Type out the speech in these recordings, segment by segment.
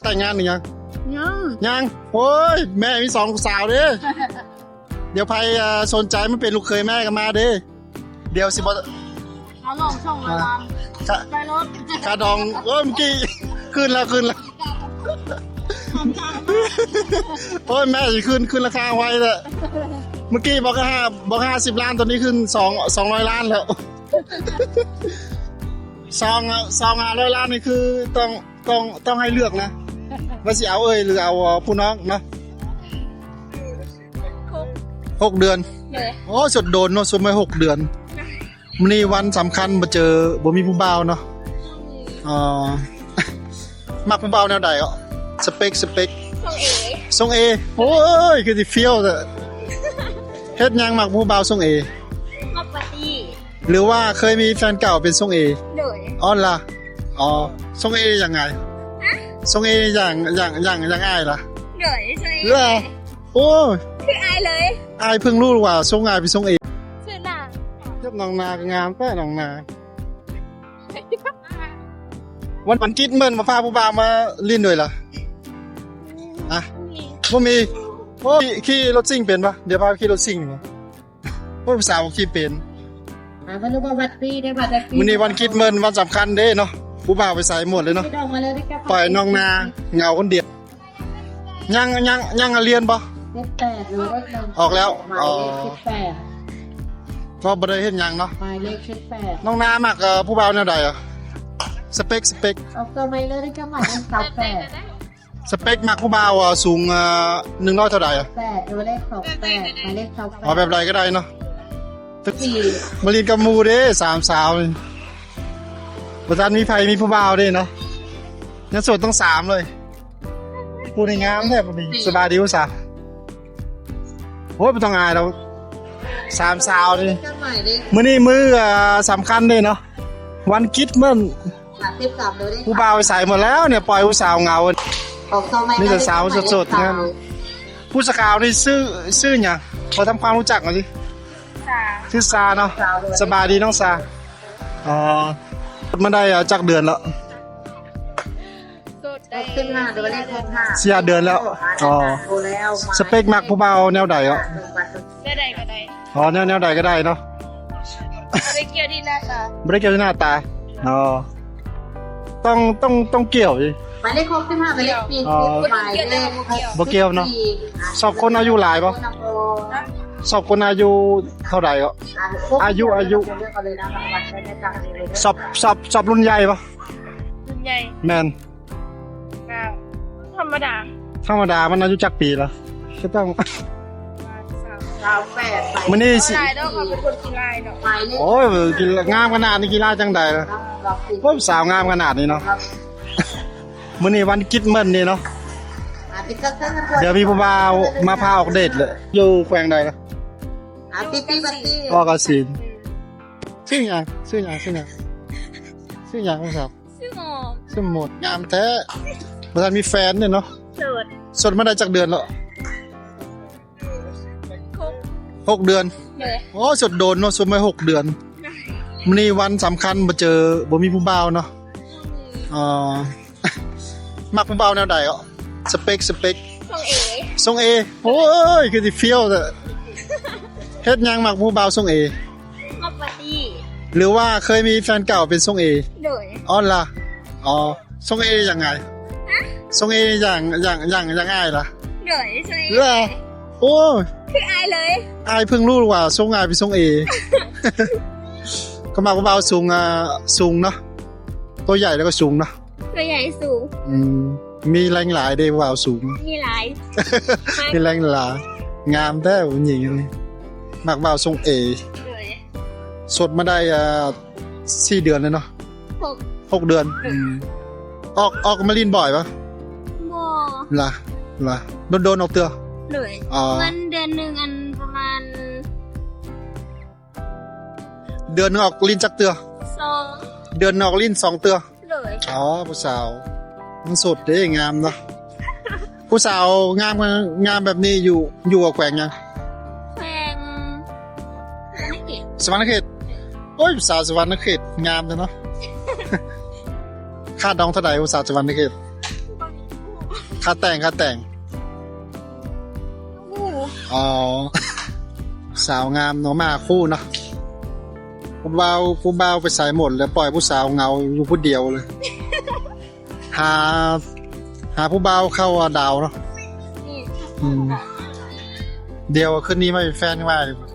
ແຕ່ງງານຫຼືຍັງ? ຍັງ ຍັງ. ໂອ້ຍ ແມ່ມີສອງສາວເດ້. ດຽວໃຜ ເອີ ສົນໃຈມາເປັນລູກເຂີຍແມ່ກໍມາເດ້. ດຽວຊິບໍ່ ເອົາລອງສອງຮ້ອຍລ້ານ ຄ່າ ໄປລົດ ຄ່າດອງ. ໂອ້ຍ ເມື່ອກີ້ຂຶ້ນແລ້ວ ຂຶ້ນແລ້ວ. ໂອ້ຍ ແມ່ຊິຂຶ້ນ ຂຶ້ນລາຄາໄວແທ້. ເມື່ອກີ້ບອກຫ້າ ບອກຫ້າສິບລ້ານ ຕອນນີ້ຂຶ້ນສອງ ສອງຮ້ອຍລ້ານແລ້ວ. ສອງ ສອງຫ້າຮ້ອຍລ້ານນີ້ຄືຕ້ອງ ຕ້ອງ ຕ້ອງໃຫ້ເລືອກນະ ວ່າຊິເອົາເອື້ອຍ ຫຼືເອົາຜູ້ນ້ອງເນາະ. ຫົກເດືອນ. ໂອ້ ສົດໂດນເນາະ ສົດມາຫົກເດືອນ. ມື້ນີ້ວັນສຳຄັນ ບໍ່ເຈີ ບໍ່ມີຜູ້ບ່າວເນາະ. ອໍ ມັກຜູ້ບ່າວແນວໃດເກາະ? ສະເປັກ ສະເປັກ ຊົງເອ ຊົງເອ. ໂອ້ຍ ຄືຊິຟຽວແທ້. ເຮັດຫຍັງມັກຜູ້ບ່າວຊົງເອ? ມັກປາຕີ້. ຫຼືວ່າເຄີຍມີແຟນເກົ່າເປັນຊົງເອ? ໂດຍ. ອໍລະ ອໍ ຊົງເອຍັງໄງ? ຮະ? ຊົງເອຢ່າງ ຢ່າງ ຢ່າງ ຢ່າງອ້າຍລະ? ໂດຍ ຊົງເອ. ລະ ໂອ້ຍ ຄືອ້າຍເລີຍ. ອ້າຍເພິ່ງຮູ້ວ່າຊົງອ້າຍເປັນຊົງເອ. ຊື່ນາງ. ເຮັດນ້ອງນາກໍງາມແທ້ ນ້ອງນາ. ວັນ ວັນກິດເມີນ ບໍ່ພາຜູ້ບ່າວມາຫຼິ້ນດ້ວຍລະ? ອະ ບໍ່ມີ. ໂອ້ຍ ຂີ່ລົດຊິງເປັນປະ? ດຽວພາຂີ່ລົດຊິງ. ໂອ້ຍ ຜູ້ສາວຂີ່ເປັນ. ອ່າ ມື້ນີ້ວັນກິດເມີນ ວັນສຳຄັນເດ້ເນາະ ຜູ້ບ່າວໄປໃສໝົດເລີຍເນາະ. ປ່ອຍນ້ອງນາເຫງົາຄົນດຽວ. ຍັງ ຍັງ ຍັງຮຽນບໍ່? ສິບແປດ ອອກແລ້ວ. ອໍ ກໍບໍ່ໄດ້ເຮັດຫຍັງເນາະ. ໝາຍເລກສິບແປດ. ນ້ອງນາມັກ ເອີ ຜູ້ບ່າວແນວໃດອະ? ສະເປັກ ສະເປັກ. ອອກຕົວໃໝ່ເລີຍ ກໍໝາຍເລກຊາວແປດ. ສະເປັກມັກຜູ້ບ່າວ ເອີ ສູງ ເອີ ໜຶ່ງຮ້ອຍເທົ່າໃດອະ? ແປດ ຕົວເລກສອງແປດ ໝາຍເລກຊາວແປດ. ອໍ ແບບໃດກໍໄດ້ເນາະ. ມາຫຼິ້ນກັບໝູ່ເດ້ ສາມສາວນີ້. ບໍ່ທັນມີໃຜມີຜູ້ບ່າວເດ້ເນາະ. ຍັງໂສດທັງສາມເລີຍ. ຜູ້ນີ້ງາມແທ້ຜູ້ນີ້. ສະບາຍດີຜູ້ສາວ. ໂອ້ຍ ບໍ່ຕ້ອງອາຍດອກ ສາມສາວນີ້. ມື້ນີ້ມື້ ເອີ ສຳຄັນເດ້ເນາະ ວັນກິດເມີນ. ຜູ້ບ່າວໄປໃສໝົດແລ້ວນີ້ ປ່ອຍຜູ້ສາວເຫງົາ. ມີແຕ່ສາວໂສດໆ ງາມ. ຜູ້ສາວນີ້ຊື່ ຊື່ຫຍັງ? ຂໍທຳຄວາມຮູ້ຈັກໜ່ອຍຊິ. ຊື່ຊາເນາະ. ສະບາຍດີນ້ອງຊາ. ອໍ ມາໄດ້ຈັກເດືອນແລ້ວ? ສີ່ຫ້າເດືອນແລ້ວ. ອໍ ສະເປັກມັກຜູ້ບ່າວແນວໃດເກາະ? ແນວໃດກໍໄດ້. ອໍ ແນວ ແນວໃດກໍໄດ້ເນາະ. ບໍ່ໄດ້ກ່ຽວທີ່ໜ້າຕາ. ບໍ່ໄດ້ກ່ຽວທີ່ໜ້າຕາ. ອໍ ຕ້ອງ ຕ້ອງ ຕ້ອງກ່ຽວ. ໝາຍເລກຫົກສິບຫ້າ ໝາຍເລກສີ່ສິບ. ອໍ ໝາຍເລກ ບໍ່ກ່ຽວເນາະ. ຊອບຄົນອາຍຸຫຼາຍບໍ່? ຊອບຄົນອາຍຸເທົ່າໃດເກາະ? ອາຍຸ ອາຍຸ ຊອບ ຊອບ ຊອບລຸ້ນໃຫຍ່ບໍ່? ລຸ້ນໃຫຍ່. ແມ່ນ. ກໍທຳມະດາ. ທຳມະດາ. ມັນອາຍຸຈັກປີລະ? ກໍຕ້ອງ ຊາວແປດ. ມື້ນີ້ຊິ ຫຼາຍດອກ ເຂົາເປັນຄົນຂີ້ລາຍດອກ. ໂອ້ຍ ກິລາງາມຂະໜາດນີ້ ກິລາຈັ່ງໃດລະ? ໂອ້ຍ ສາວງາມຂະໜາດນີ້ເນາະ. ມື້ນີ້ວັນກິດເມີນນີ້ເນາະ. ດຽວມີຜູ້ບ່າວມາພາອອກເດດເລີຍ. ຢູ່ແຂວງໃດລະ? ອໍ ກາສິນ. ຊື່ຫຍັງ? ຊື່ຫຍັງ? ຊື່ຫຍັງ? ຊື່ຫຍັງ? ຊື່ໝົດ. ຊື່ໝົດ. ງາມແທ້. ບໍ່ທັນມີແຟນເດ້ເນາະ. ໂສດ. ໂສດມາໄດ້ຈັກເດືອນແລ້ວ? ຫົກ ຫົກເດືອນ. ໂອ້ ໂສດໂດນເນາະ ໂສດມາຫົກເດືອນ. ມື້ນີ້ວັນສຳຄັນ ບໍ່ເຈີ ບໍ່ມີຜູ້ບ່າວເນາະ. ອໍ ມັກຜູ້ບ່າວແນວໃດເກາະ? ສະເປັກ ສະເປັກ. ຊົງເອ ຊົງເອ. ໂອ້ຍ ຄືຊິຟຽວແທ້. ເຮັດຫຍັງມັກຜູ້ບ່າວຊົງເອ? ມັກປາຕີ້. ຫຼືວ່າເຄີຍມີແຟນເກົ່າເປັນຊົງເອ? ໂດຍ. ອໍລະ ອໍ ຊົງເອຍັງໄງ? ຮະ? ຊົງເອຢ່າງ ຢ່າງ ຢ່າງ ຢ່າງອ້າຍລະ? ໂດຍ ຊົງເອ. ລະ ໂອ້ຍ ຄືອ້າຍເລີຍ. ອ້າຍເພິ່ງຮູ້ວ່າຊົງອ້າຍເປັນຊົງເອ. ກໍມັກຜູ້ບ່າວສູງ ອ່າ ສູງເນາະ ຕົວໃຫຍ່ແລ້ວກໍສູງເນາະ. ຕົວໃຫຍ່ສູງ. ອືມ ມີແຮງຫຼາຍເດ້ ຜູ້ບ່າວສູງ. ມີຫຼາຍ ມີແຮງຫຼາຍ. ງາມແທ້ຜູ້ຍິງນີ້. ມັກບ່າວຊົງເອ. ໂດຍ. ໂສດມາໄດ້ ອ່າ ສີ່ເດືອນແລ້ວເນາະ. ຫົກ ຫົກເດືອນ. ອືມ ອອກ ອອກມາຫຼິ້ນບ່ອຍປະ? ບໍ່. ລະ ລະ ດົນໆອອກເທື່ອ. ໂດຍ. ອໍ ມັນເດືອນໜຶ່ງ ອັນປະມານ ເດືອນໜຶ່ງອອກຫຼິ້ນຈັກເທື່ອ? ສອງ. ເດືອນໜຶ່ງອອກຫຼິ້ນສອງເທື່ອ. ໂດຍ. ອໍ ຜູ້ສາວ ມັນໂສດເດ້ ງາມເນາະ. ຜູ້ສາວງາມ ງາມແບບນີ້ຢູ່ ຢູ່ແຂວງຫຍັງ? ແຂວງສະຫວັນນະເຂດ. ສະຫວັນນະເຂດ. ໂອ້ຍ ຜູ້ສາວສະຫວັນນະເຂດງາມແທ້ເນາະ. ຄ່າດອງເທົ່າໃດຜູ້ສາວສະຫວັນນະເຂດ? ບໍ່ ຄ່າແຕ່ງ ຄ່າແຕ່ງ. ໂອ້ ອໍ ສາວງາມເນາະ ມາຄູ່ເນາະ. ຜູ້ບ່າວ ຜູ້ບ່າວໄປໃສໝົດແລ້ວ ປ່ອຍຜູ້ສາວເຫງົາຢູ່ຜູ້ດຽວເລີຍ. ຫາ ຫາຜູ້ບ່າວເຂົ້າດາວເນາະ. ອືມ ດຽວຄືນນີ້ມາເປັນແຟນອ້າຍດີກວ່າ.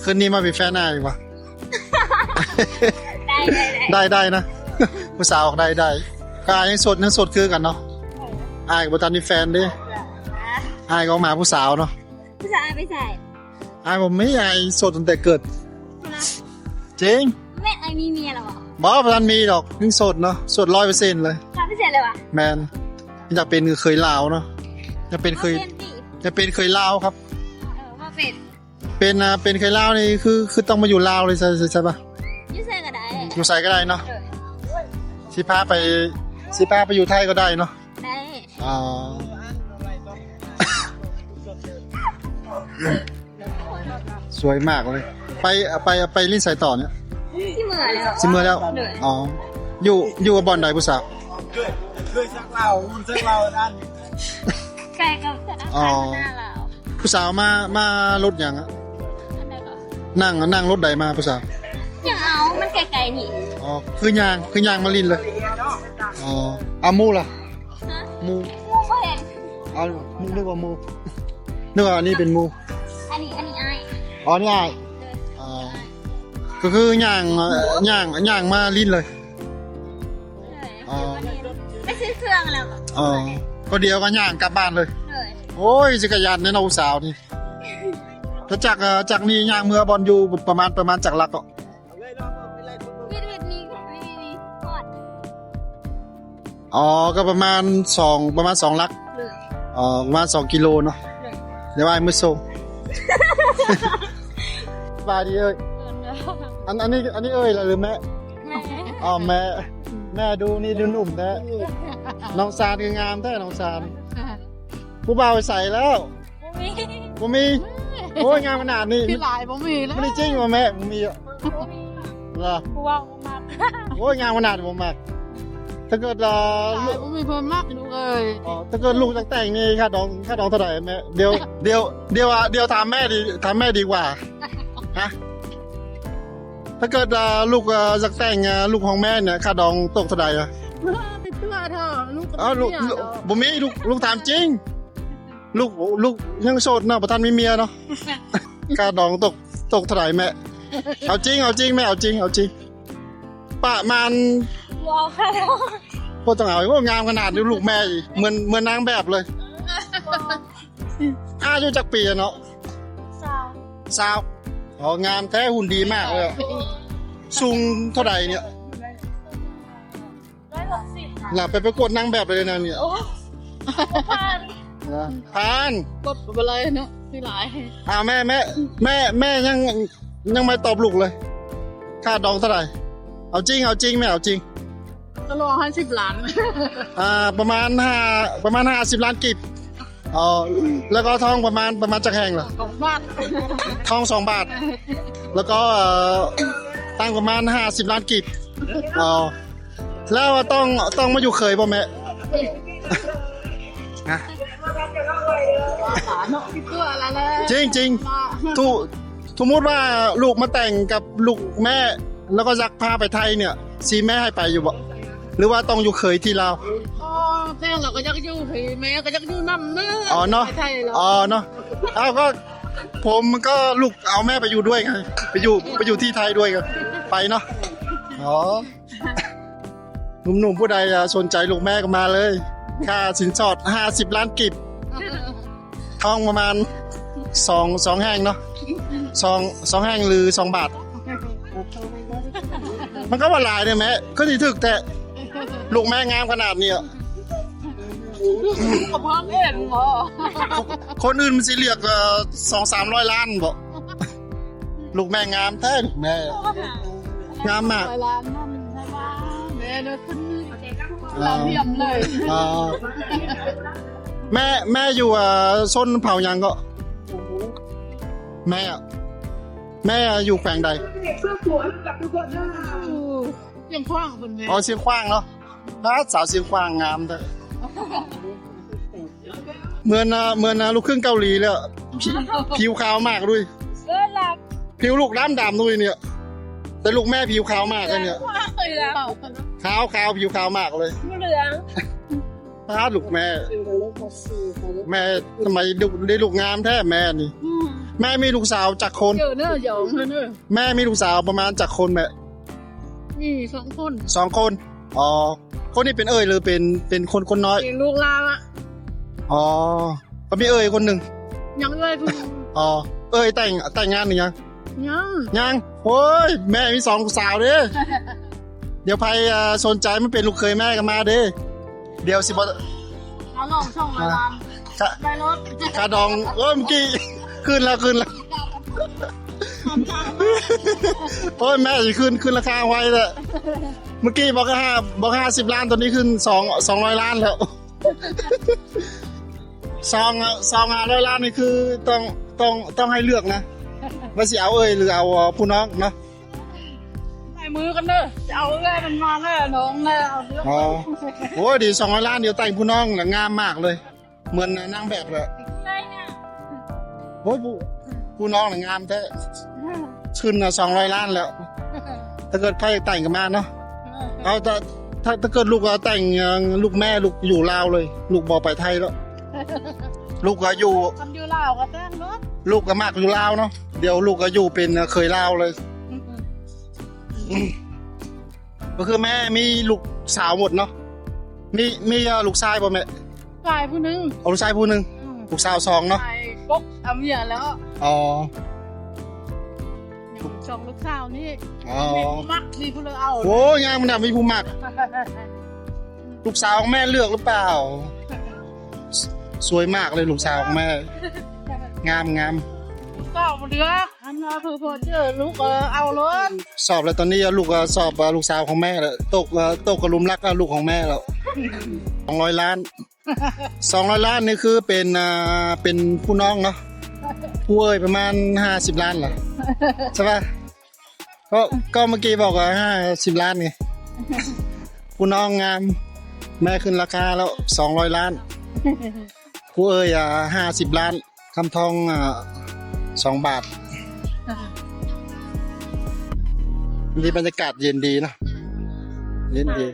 ຄືນນີ້ມາເປັນແຟນອ້າຍດີກວ່າ. ໄດ້ ໄດ້ ໄດ້ ໄດ້ ໄດ້ນະ. ຜູ້ສາວອອກໄດ້ ໄດ້. ກໍອ້າຍຍັງໂສດ ຍັງໂສດຄືກັນເນາະ. ເອີ ອ້າຍກໍບໍ່ທັນມີແຟນເດ້. ເອີ ອ້າຍກໍມາຫາຜູ້ສາວເນາະ. ຜູ້ສາວອ້າຍໄປໃສ? ອ້າຍບໍ່ມີ ອ້າຍໂສດຕັ້ງແຕ່ເກີດ. ນະ ຈິງ. ແມ່ນອ້າຍມີເມຍແລ້ວບໍ່? ບໍ່ ບໍ່ທັນມີດອກ ຍັງໂສດເນາະ. ໂສດຮ້ອຍເປີເຊັນເລີຍ. ຮ້ອຍເປີເຊັນເລີຍຫວາ? ແມ່ນ. ຢາກເປັນເຂີຍລາວເນາະ. ຢາກເປັນເຂີຍ ເອົາເປັນຕິ ຢາກເປັນເຂີຍລາວຄັບ. ເອີ ເວົ້າເປັນ. ເປັນ ອ່າ ເປັນເຂີຍລາວນີ້ຄື ຄືຕ້ອງມາຢູ່ລາວເລີຍ ໃຊ່ ໃຊ່ ໃຊ່ປະ? ຢູ່ໃສກໍໄດ້ ຢູ່ໃສກໍໄດ້ເນາະ. ເອີ ຊິພາໄປ ຊິພາໄປຢູ່ໄທກໍໄດ້ເນາະ. ໄດ້. ອໍ ສວຍມາກເລີຍ. ໄປ ໄປ ໄປຫຼິ້ນໃສຕໍ່ເນຍ? ຊິເມືອແລ້ວ ຊິເມືອແລ້ວ. ໂດຍ. ອໍ ຢູ່ ຢູ່ບ່ອນໃດຜູ້ສາວ? ເຄີຍ ເຄີຍສັກລາວ ມັນສັກລາວນັ້ນ ໃກ້ກັບທະນາຄານ ອໍ ທະນາລາວ. ຜູ້ສາວມາ ມາລົດຫຍັງອະ? ອັນໃດກໍ ນັ່ງ ນັ່ງລົດໃດມາຜູ້ສາວ? ຍັງເອົາ ມັນໃກ້ໆນີ້. ອໍ ຄືຍ່າງ ຄືຍ່າງມາຫຼິ້ນເລີຍ. ອໍ ເອົາໝູ່ລະ? ຮະ? ໝູ່ ໝູ່ບໍ່ເຫັນ. ເອົາ ນຶກວ່າໝູ່ ນຶກວ່າອັນນີ້ເປັນໝູ່. ອັນນີ້ ອັນນີ້ອ້າຍ. ອໍ ນີ້ອ້າຍ. ເອີ ອໍ ກໍຄືຍ່າງ ຍ່າງ ຍ່າງມາຫຼິ້ນເລີຍ. ອໍ ໄປຊື້ເຄື່ອງແລ້ວ. ອໍ ກໍດຽວກໍຍ່າງກັບບ້ານເລີຍ. ໂອ້ຍ ຈັກກະຍານແນ່ເນາະຜູ້ສາວນີ້. ຖ້າຈາກ ເອີ ຈາກນີ້ຍ່າງເມືອບ່ອນຢູ່ປະມານ ປະມານຈັກຫຼັກເກາະ? ວິດ ວິດນີ້ ນີ້ ນີ້ ຮອດ. ອໍ ກໍປະມານສອງ ປະມານສອງຫຼັກ. ໂດຍ. ອໍ ປະມານສອງກິໂລເນາະ. ໂດຍ. ດຽວອ້າຍມາສົ່ງ. ສະບາຍດີເອີຍ. ອັນ ອັນນີ້ ອັນນີ້ເອີຍລະ ຫຼືແມ່? ແມ່. ອໍ ແມ່ ແມ່ດູນີ້ດູໜຸ່ມແທ້. ນ້ອງຊານຄືງາມແທ້ ນ້ອງຊານ. ຜູ້ບ່າວໄປໃສແລ້ວ? ບໍ່ມີ ບໍ່ມີ. ໂອ້ຍ ງາມຂະໜາດນີ້ ທີ່ຫຼາຍບໍ່ມີແລ້ວ. ບໍ່ໄດ້ຈິງວ່າແມ່ ບໍ່ມີ. ບໍ່ມີ ລະ ຜູ້ເວົ້າບໍ່ມັກ. ໂອ້ຍ ງາມຂະໜາດບໍ່ມັກ. ຖ້າເກີດ ເອີ ຫຼາຍບໍ່ມີເພິ່ນມັກລູກເອີຍ. ອໍ ຖ້າເກີດລູກຢາກແຕ່ງນີ້ ຄ່າດອງ ຄ່າດອງເທົ່າໃດແມ່? ດຽວ ດຽວ ດຽວ ດຽວຖາມແມ່ດີ ຖາມແມ່ດີກວ່າ. ຮະ? ຖ້າເກີດ ເອີ ລູກ ເອີ ຢາກແຕ່ງ ເອີ ລູກຂອງແມ່ນີ້ ຄ່າດອງຕົກເທົ່າໃດອະ? ໄປຕົວະເຖາະ ລູກກໍ ເອົ້າ ລູກ ບໍ່ມີເມຍ ລູກ ລູກຖາມຈິງ. ລູກ ລູກຍັງໂສດເນາະ ບໍ່ທັນມີເມຍເນາະ. ຄ່າດອງຕົກ ຕົກເທົ່າໃດແມ່? ເອົາຈິງ ເອົາຈິງແມ່ ເອົາຈິງ ເອົາຈິງ. ປະມານ ບໍ່ເອົາຄ່າດອງ. ບໍ່ຕ້ອງເອົາ. ໂອ້ ງາມຂະໜາດນີ້ ລູກແມ່ ເໝືອນ ເໝືອນນາງແບບເລີຍ. ອາຍຸຈັກປີແລ້ວເນາະ? ຊາວ ຊາວ. ອໍ ງາມແທ້ ຫຸ່ນດີມາກເລີຍ. ສູງເທົ່າໃດນີ້? ຮ້ອຍຫົກສິບ. ລະໄປປະກວດນາງແບບໄດ້ນະນີ້. ໂອ້ ຜ່ານ ຜ່ານ. ກົດບໍ່ໄດ້ເນາະ ທີ່ຫຼາຍ. ອ່າ ແມ່ ແມ່ ແມ່ ແມ່ຍັງ ຍັງບໍ່ຕອບລູກເລີຍ. ຄ່າດອງເທົ່າໃດ? ເອົາຈິງ ເອົາຈິງແມ່ ເອົາຈິງ. ກໍລອງໃຫ້ສິບລ້ານ. ອ່າ ປະມານຫ້າ ປະມານຫ້າສິບລ້ານກີບ. ອໍ ແລ້ວກໍທອງປະມານ ປະມານຈັກແຫ່ງລະ? ສອງບາດ. ທອງສອງບາດ. ແລ້ວກໍ ເອີ ຕັ່ງປະມານຫ້າສິບລ້ານກີບ. ອໍ ແລ້ວຕ້ອງ ຕ້ອງມາຢູ່ເຂີຍບໍ່ແມ່? ຮະ? ຈິງໆ. ທຸ ສົມມຸດວ່າລູກມາແຕ່ງກັບລູກແມ່ ແລ້ວກໍຢາກພາໄປໄທນີ້ ຊິແມ່ໃຫ້ໄປຢູ່ບໍ່? ຫຼືວ່າຕ້ອງຢູ່ເຂີຍທີ່ລາວ? ອໍ ແຕ່ລາວກໍຢາກຢູ່ເຂີຍ ແມ່ກໍຢາກຢູ່ນຳເນາະ. ອໍເນາະ ໄປໄທລະ. ອໍເນາະ. ເອົາ ກໍຜົມກໍລູກເອົາແມ່ໄປຢູ່ດ້ວຍໄງ ໄປຢູ່ ໄປຢູ່ທີ່ໄທດ້ວຍກໍໄປເນາະ. ອໍ ໜຸ່ມໆ ຜູ້ໃດ ອາ ສົນໃຈລູກແມ່ກໍມາເລີຍ. ຄ່າສິນສອດຫ້າສິບລ້ານກີບ. ທອງປະມານສອງ ສອງແຫ່ງເນາະ ສອງ ສອງແຫ່ງ ຫຼື ສອງບາດ. ມັນກໍບໍ່ຫຼາຍເດ້ແມ່ ຄືຊິຖືກແທ້ ລູກແມ່ງາມຂະໜາດນີ້. ກໍພ້ອມເຫັນບໍ່? ຄົນອື່ນມັນຊິເລືອກ ເອີ ສອງສາມຮ້ອຍລ້ານບໍ່? ລູກແມ່ງາມແທ້ ລູກແມ່ງາມມາກ. ຮ້ອຍລ້ານນັ້ນ ແມ່ເດີຂຶ້ນ ອ່າ ລາວຫຽມເລີຍ. ອ່າ ແມ່ ແມ່ຢູ່ ອ່າ ຊົນເຜົ່າຫຍັງເກາະ? ແມ່ ແມ່ຢູ່ແຂວງໃດ? ຢູ່ຊຽງຂວາງພຸ້ນແມ່. ອໍ ຊຽງຂວາງເນາະ. ອ້າ ສາວຊຽງຂວາງງາມແທ້. ເໝືອນ ເໝືອນລູກຄຶ່ງເກົາຫຼີເລີຍ ຜິວຂາວມາກເລີຍ. ເອີ ລັກ ຜິວລູກດຳໆ ເລີຍເນຍ ແຕ່ລູກແມ່ຜິວຂາວມາກເລີຍເນຍ. ຂາວ ຂາວ ຜິວຂາວມາກເລີຍ ບໍ່ເຫຼືອງ. ປ້າດ ລູກແມ່ ແມ່ ສະໄໝໄດ້ລູກງາມແທ້ແມ່ນີ້. ອືມ ແມ່ມີລູກສາວຈັກຄົນ? ເຈີເນີ ຢອງເນີ. ແມ່ມີລູກສາວປະມານຈັກຄົນແມ່? ມີສອງຄົນ. ສອງຄົນ. ອໍ ຄົນນີ້ເປັນເອື້ອຍ ຫຼືເປັນ ເປັນຄົນ ຄົນນ້ອຍ? ເປັນລູກລາວອະ. ອໍ ກໍມີເອື້ອຍຄົນໜຶ່ງ. ຍັງເອື້ອຍຜູ້ໜຶ່ງ. ອໍ ເອື້ອຍແຕ່ງ ແຕ່ງງານຫຼືຍັງ? ຍັງ ຍັງ. ໂອ້ຍ ແມ່ມີສອງສາວເດ້. ດຽວໃຜ ເອີ ສົນໃຈມາເປັນລູກເຂີຍແມ່ກໍມາເດ້. ດຽວຊິບໍ່ ເອົານ້ອງສອງຮ້ອຍລ້ານ ຄ່າ ໄດ້ລົດ ຄ່າດອງ. ເອີ ເມື່ອກີ້ຂຶ້ນແລ້ວ ຂຶ້ນແລ້ວ. ໂອ້ຍ ແມ່ຊິຂຶ້ນ ຂຶ້ນລາຄາໄວແລ້ວ. ເມື່ອກີ້ບອກຫ້າ ບອກຫ້າສິບລ້ານ ຕອນນີ້ຂຶ້ນສອງ ສອງຮ້ອຍລ້ານແລ້ວ. ສອງ ສອງຫ້າຮ້ອຍລ້ານນີ້ຄືຕ້ອງ ຕ້ອງ ຕ້ອງໃຫ້ເລືອກນະ ວ່າຊິເອົາເອື້ອຍ ຫຼືເອົາ ເອີ ຜູ້ນ້ອງເນາະ. ໃສ່ມືກັນເດີ ຈະເອົາເອື້ອຍມັນມາແລ້ວ ນ້ອງແລ້ວ ເອົາເລື່ອງ. ອໍ ໂອ້ຍ ດີ ສອງຮ້ອຍລ້ານ ດຽວແຕ່ງຜູ້ນ້ອງລະງາມມາກເລີຍ ເໝືອນນາງແບບເລີຍ. ໂອ້ຍ ຜູ້ ຜູ້ນ້ອງລະງາມແທ້. ຂຶ້ນສອງຮ້ອຍລ້ານແລ້ວ. ຖ້າເກີດໃຜຢາກແຕ່ງກໍມາເນາະ. ເອີ ເອົາ ຖ້າ ຖ້າ ຖ້າເກີດລູກເອົາແຕ່ງ ເອີ ລູກແມ່ ລູກຢູ່ລາວເລີຍ ລູກບໍ່ໄປໄທແລ້ວ. ລູກກໍຢູ່ ຄັນຢູ່ລາວກໍແຕ່ງໂລດ. ລູກກໍມັກຢູ່ລາວເນາະ ດຽວລູກກໍຢູ່ເປັນເຂີຍລາວເລີຍ. ກໍຄືແມ່ມີລູກສາວໝົດເນາະ. ມີ ມີ ເອີ ລູກຊາຍບໍ່ແມ່? ຊາຍຜູ້ໜຶ່ງ. ເອົາລູກຊາຍຜູ້ໜຶ່ງ. ອືມ ລູກສາວສອງເນາະ. ຊາຍກົກເອົາເມຍແລ້ວ. ອໍ ຍັງສອງລູກສາວນີ້. ອໍ ມີຜູ້ມັກ ມີຜູ້ເລີກເອົາ. ໂອ້ຍ ງາມນະ ມີຜູ້ມັກ. ລູກສາວຂອງແມ່ເລືອກຫຼືເປົ່າ? ສ ສວຍມາກເລີຍລູກສາວຂອງແມ່ ງາມ ງາມ. ສາວບໍ່ເລືອກ ອັນວ່າເພິ່ນພໍເຈີລູກ ເອີ ເອົາໂລດ. ສອບແລ້ວ ຕອນນີ້ລູກ ເອີ ສອບ ເອີ ລູກສາວຂອງແມ່ແລ້ວ ຕົກ ເອີ ຕົກກະຫຼຸມລັກ ເອີ ລູກຂອງແມ່ແລ້ວ. ສອງຮ້ອຍລ້ານ ສອງຮ້ອຍລ້ານນີ້ຄືເປັນ ອ່າ ເປັນຜູ້ນ້ອງເນາະ ຜູ້ເອື້ອຍປະມານຫ້າສິບລ້ານລະ ໃຊ່ປະ? ກໍ ກໍເມື່ອກີ້ບອກວ່າຫ້າສິບລ້ານໄງ. ຜູ້ນ້ອງງາມ ແມ່ຂຶ້ນລາຄາແລ້ວ ສອງຮ້ອຍລ້ານ. ຜູ້ເອື້ອຍ ອ່າ ຫ້າສິບລ້ານ ຄຳທອງ ອ່າ ສອງບາດ. ນີ້ບັນຍາກາດເຢັນດີເນາະ ເຢັນດີ.